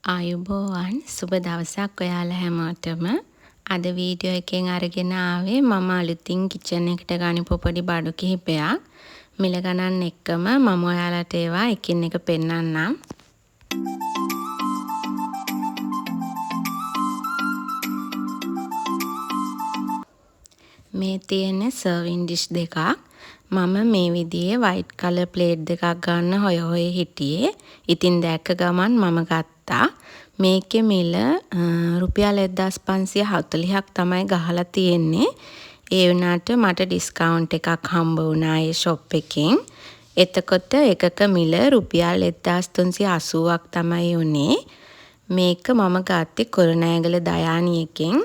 ආයුබෝවන්, සුබ දවසක් ඔයාලා හැමෝටම. අද වීඩියෝ එකෙන් අරගෙන ආවේ මම අලුතින් කිචන් එකට ගනිපු පොඩි බඩු කිහිපයක්. මිල ගණන් එක්කම මම ඔයාලට ඒවා එකින් එක පෙන්නන්නම්. මේ තියෙන්නේ සර්විං ඩිෂ් දෙකක්. මම මේ විදිහේ වයිට් කලර් ප්ලේට් දෙකක් ගන්න හොය හොය හිටියේ. ඉතින් දැක්ක ගමන් මම ගත්තා. මේකේ මිල රුපියල් 1540ක් තමයි ගහලා තියෙන්නේ. ඒ වුණාට මට ඩිස්කවුන්ට් එකක් හම්බ වුණා ඒ ෂොප් එකෙන්. එතකොට එකක මිල රුපියල් 1380ක් තමයි වුණේ. මේක මම ගත්තේ කුරුණෑගල දයානි එකෙන්.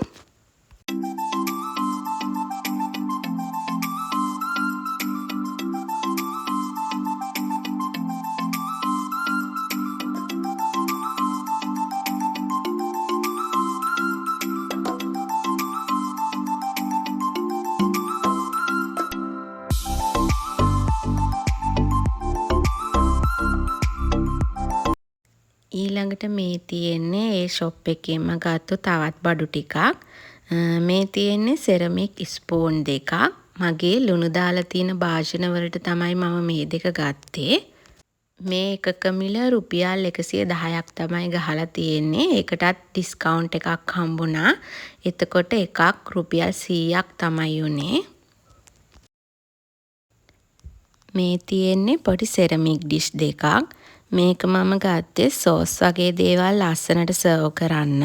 ඊළඟට මේ තියෙන්නේ ඒ ෂොප් එකෙන්ම ගත්තු තවත් බඩු ටිකක්. මේ තියෙන්නේ සෙරමික් ස්පූන් දෙකක්. මගේ ලුණු දාලා තියෙන භාජන වලට තමයි මම මේ දෙක ගත්තේ. මේ එකක මිල රුපියල් 110ක් තමයි ගහලා තියෙන්නේ. ඒකටත් ඩිස්කවුන්ට් එකක් හම්බුණා. එතකොට එකක් රුපියල් 100ක් තමයි උනේ. මේ තියෙන්නේ පොඩි සෙරමික් ඩිෂ් දෙකක්. මේක මම ගත්තේ සෝස් වගේ දේවල් ලස්සනට සර්ව් කරන්න.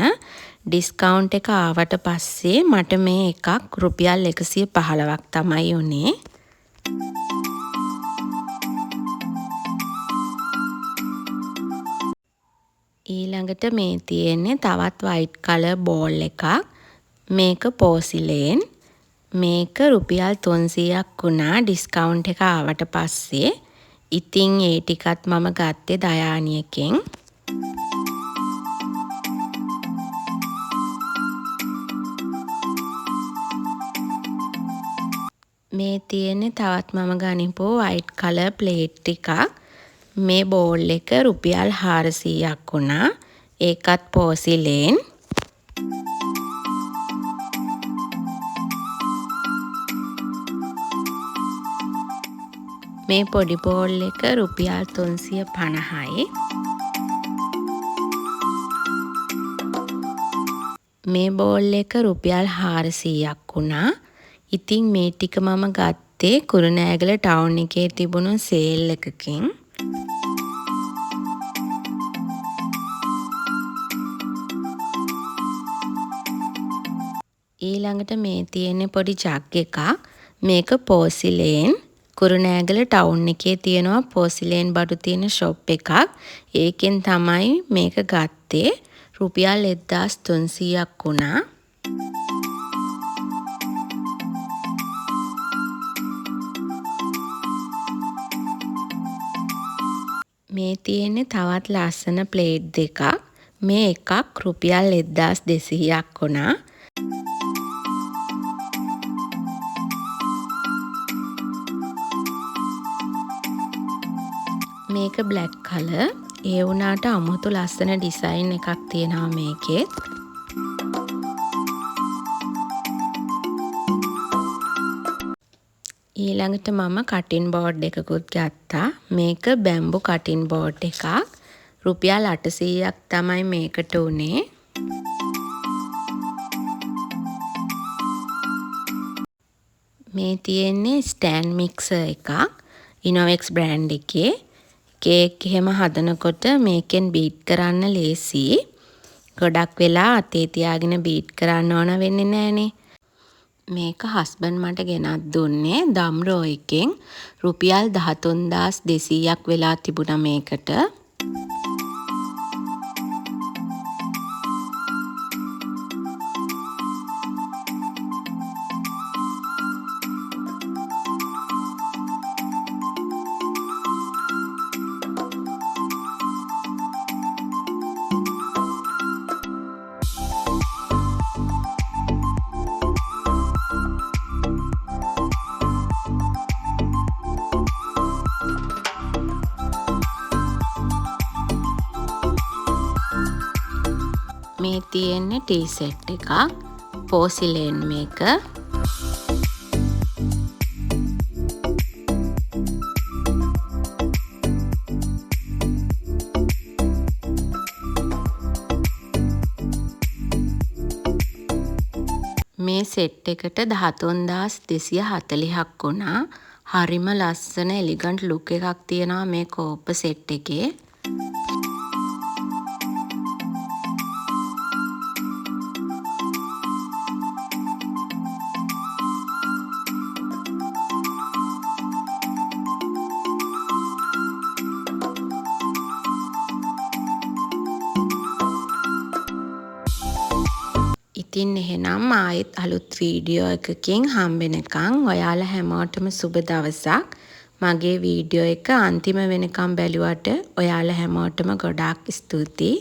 ඩිස්කවුන්ට් එක ආවට පස්සේ මට මේ එකක් රුපියල් 115ක් තමයි උනේ. ඊළඟට මේ තියෙන්නේ තවත් වයිට් කලර් බෝල් එකක්. මේක පෝසිලේන්. මේක රුපියල් 300ක් වුණා ඩිස්කවුන්ට් එක ආවට පස්සේ. ඉතින් ඒ ටිකත් මම ගත්තේ දයානි එකෙන්. මේ තියෙන්නේ තවත් මම ගනිපු වයිට් කලර් ප්ලේට් ටිකක්. මේ බෝල් එක රුපියල් 400ක් වුණා. ඒකත් පෝසිලේන්. මේ පොඩි බෝල් එක රුපියල් 350යි. මේ බෝල් එක රුපියල් 400ක් වුණා. ඉතින් මේ ටික මම ගත්තේ කුරුණෑගල ටවුන් එකේ තිබුණු සේල් එකකින්. ඊළඟට මේ තියෙන්නේ පොඩි ජග් එකක්. මේක පෝසිලේන්. කුරුණෑගල ටවුන් එකේ තියෙනවා පෝසිලේන් බඩු තියෙන ෂොප් එකක්. ඒකෙන් තමයි මේක ගත්තේ. රුපියල් 1300ක් වුණා. මේ තියෙන්නේ තවත් ලස්සන ප්ලේට් දෙකක්. මේ එකක් රුපියල් 1200ක් වුණා. මේක බ්ලැක් කලර්. ඒ වුණාට අමුතු ලස්සන ඩිසයින් එකක් තියෙනවා මේකෙත්. ඊළඟට මම කටින් බෝඩ් එකකුත් ගත්තා. මේක බැම්බු කටින් බෝඩ් එකක්. රුපියල් 800ක් තමයි මේකට උනේ. මේ තියෙන්නේ ස්ටෑන්ඩ් මික්සර් එකක්. ඉනෝවෙක්ස් බ්‍රෑන්ඩ් එකේ. කේක් එහෙම හදනකොට මේකෙන් බීට් කරන්න ලේසි. ගොඩක් වෙලා අතේ තියාගෙන බීට් කරන්න ඕන වෙන්නේ නෑනේ. මේක හස්බන්ඩ් මට ගෙනත් දුන්නේ දම්රෝ එකෙන්. රුපියල් 13200ක් වෙලා තිබුණා මේකට. මේ තියෙන්නේ ටී සෙට් එකක්. පෝසිලේන් මේක. මේ සෙට් එකට 13,240ක් වුණා. හරිම ලස්සන එලිගන්ට් ලුක් එකක් තියෙනවා මේ කෝප්ප සෙට් එකේ. ඉතින් එහෙනම් ආයෙත් අලුත් වීඩියෝ එකකින් හම්බෙනකන් ඔයාලා හැමෝටම සුබ දවසක්. මගේ වීඩියෝ එක අන්තිම වෙනකම් බැලුවට ඔයාලා හැමෝටම ගොඩාක් ස්තුතියි.